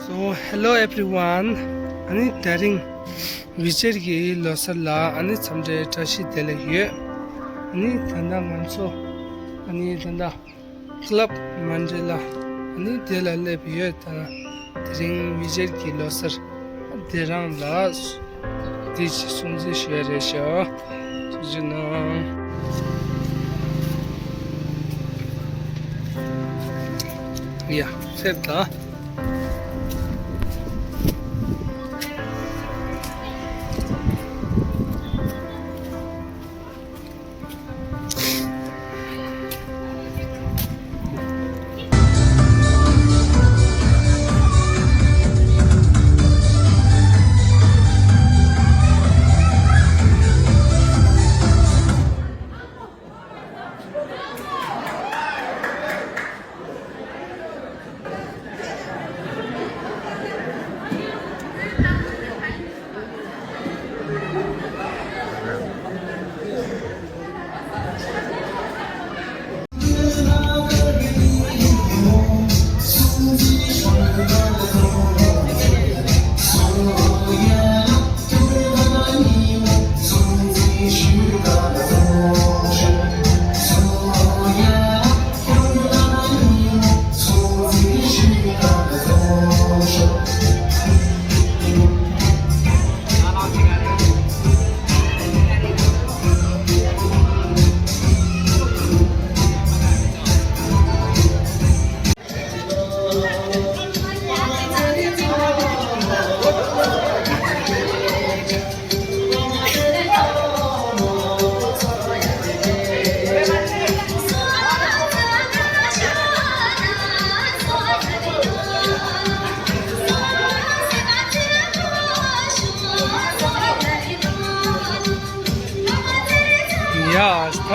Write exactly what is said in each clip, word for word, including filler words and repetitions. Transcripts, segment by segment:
So, hello everyone. ཨ་ནི་དེ་རིང་བི་ཇེར་གྱི་ལོ་གསར་ལ་ཨ་ནི་འཚམས་འདྲི་བཀྲ་ཤིས་བདེ་ལེགས་ཡོད། ཨ་ནི་ད་ལྟ་ང་ཚོ་ཨ་ནི་ད་ལྟ་ཀླབ་མན་ཌེ་ལ་ཨ་ནི་དེ་ལ་སླེབས་ཡོད། ད་དེ་རིང་བི་ཇེར་གྱི་ལོ་གསར་དེ་རང་ལ་དེ་ཅིག་སྲུང་བརྩི་ཞུ་ཡ་རེད་ཤག་ཞུ་ན། ཡ། སླེབས་ད། ཡ།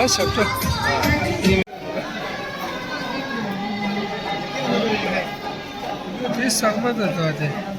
ད་ཞབས་བྲོ། དེ་ཟག་པ་དང་འདྲ་སྟེ།